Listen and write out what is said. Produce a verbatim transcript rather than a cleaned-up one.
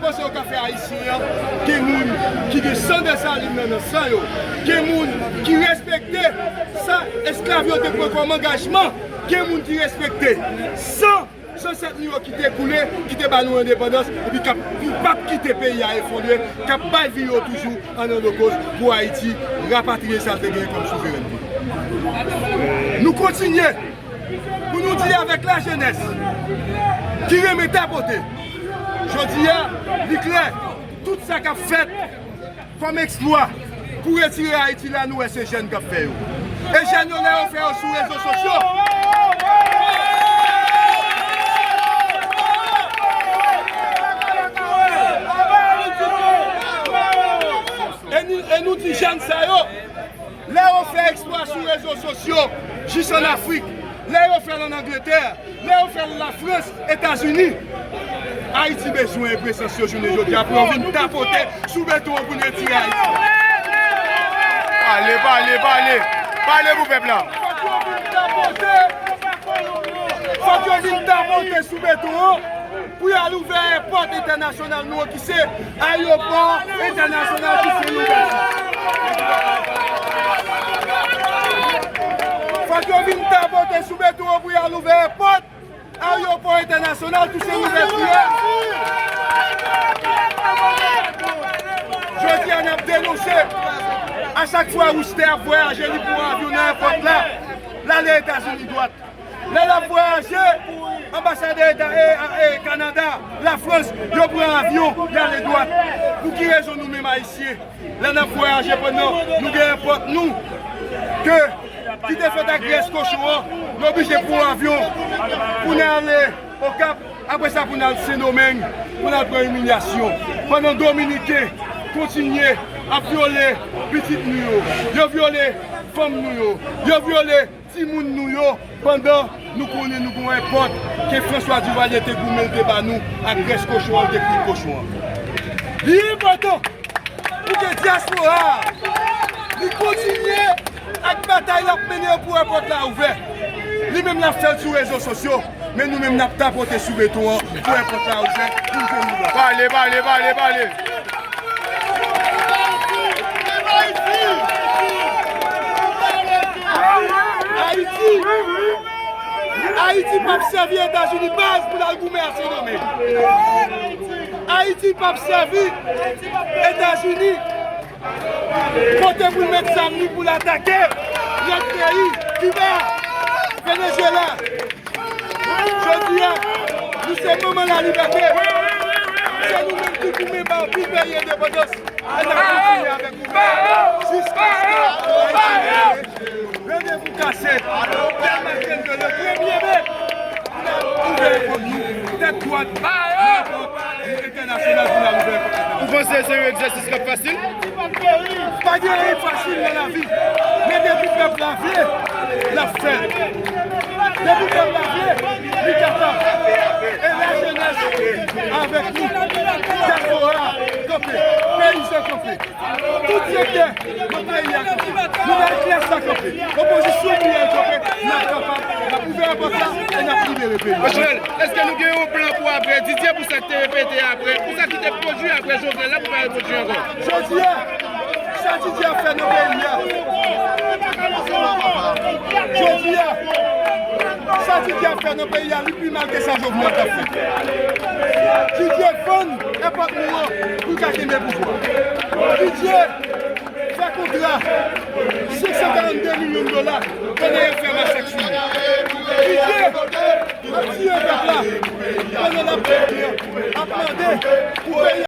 Sa yo ka fè Ayisyen an, gen moun ki gen san Desalin nan, nan san yo. Gen moun ki respekte sa esklav yo te pran kòm angajman. Gen moun ki respekte san zansèt nou yo ki te koule, ki te ba nou endepandans, epi k ap, ki p ap kite peyi a efondre, k ap bay vi yo toujou an nan do koz pou Ayiti rapatriye sa l te genyen kòm souverènte. Nou kontinye pou nou di avèk lajenès ki renmen tapote. Jodi a, li klè, tout sa k ap fèt kòm eksplwa pou retire Ayiti la, nou wè se jèn k ap fè yo. E jèn yo, lè yo fè yo sou rezo sosyo, e nou, e nou di jèn sa yo, lè yo fè eksplwa sou rezo sosyo, jis ann Afrik, lè yo fè l ann Angletè, lè yo fè l Lafrans, Etazini, Ayiti bezwen prezans yo jounen jodi a pou yo vin tapote sou beton an pou n retire Ayiti. Pale, pale, pale! Pale pou pèp la! Fòk yo vin tapote! Fòk yo vin tapote sou beton an pou y al ouvè èpòt entènasyonal nou an ki se ayewopò entènasyonal ki se Louvèti. Fòk yo vin tapote sou beton an pou y al ouvè èpòt ayewopò entènasyonal ki se Louvèti a. Jodi a, n ap denonse, a chak fwa Wouste ap vwayaje, li pran avyon nan èpòt la, l ale Etazini dwat. Lè l ap vwayaje, anbasadè Eta-, e, e, Kanada, Lafrans, yo pran avyon, y ale dwat. Pou ki rezon nou menm Ayisyen, lè n ap vwayaje pandan nou gen èpòt nou, ke, ki te fèt ak grès kochon an, nou oblije pran avyon pou n ale Okap, apre sa pou n al Sendomeng, pou n al pran imilyasyon. Pandan Dominiken kontinye ap vyole pitit nou yo, yo vyole fanm nou yo, yo vyole timoun nou yo, pandan nou konnen nou gen yon èpòt ke François Duvalier te goumen, l te ba nou ak grès kochon an, l te kwi kochon an. Li enpòtan pou ke dyaspora a, li kontinye ak batay l ap mennen yo pou èpòt la ouvè. Li menm l ap fè l sou rezo sosyo, men nou menm n ap tapote sou beton an pou èpòt la ouvè, pou n jwenn nou la. Pale, pale, pale, pale! Ayiti! Ayiti p ap sèvi Etazini baz pou l al goumen a Sendomeng. Ayiti p ap sèvi Etazini kote pou l met zam li pou l atake lòt peyi, Kiba, Venezuela. Jodi a, nou se manman lalibète. Se nou menm ki goumen ba anpil peyi endepandans. E n ap kontinye avèk goumen jiskaske Ayiti rete. Randevou kase. Tèlman ke le premye me, pou n al ouvè èpòt nou, tèt dwat, nan èpòt entènasyonal pou n al ouvè èpòt entènasyonal. Ou panse se yon egzèsis k ap fasil? Pa gen anyen fasil nan lavi. Men depi pèp la vle, l ap fè. Depi pèp la vle, li kapab. E lajenès avèk nou. Dyaspora kanpe, peyizan kanpe. Tout sektè nan peyi a kanpe. Nouvèl klas la kanpe. Opozisyon pliye kanpe. N ap kapab, n ap ouvè èpòt la e n ap libere peyi a. Jovenel, èske nou gen yon plan pou apre Didier, pou sa k te repete apre, pou sa ki te pwodui apre Jovenel la pou pa repwodui ankò? Jodi a, sa Didier ap fè nan peyi a. Jodi a, sa Didier ap fè nan peyi a, li pi mal ke sa Jovenel t ap fè. Didier vann enpòt nou an pou l ka kenbe pouvwa. Didier fè kontra senk san karannde milyon dola pandan y ap fè masak sou nou. Didier ap tiye pèp la pandan l ap, ap mande pou peyi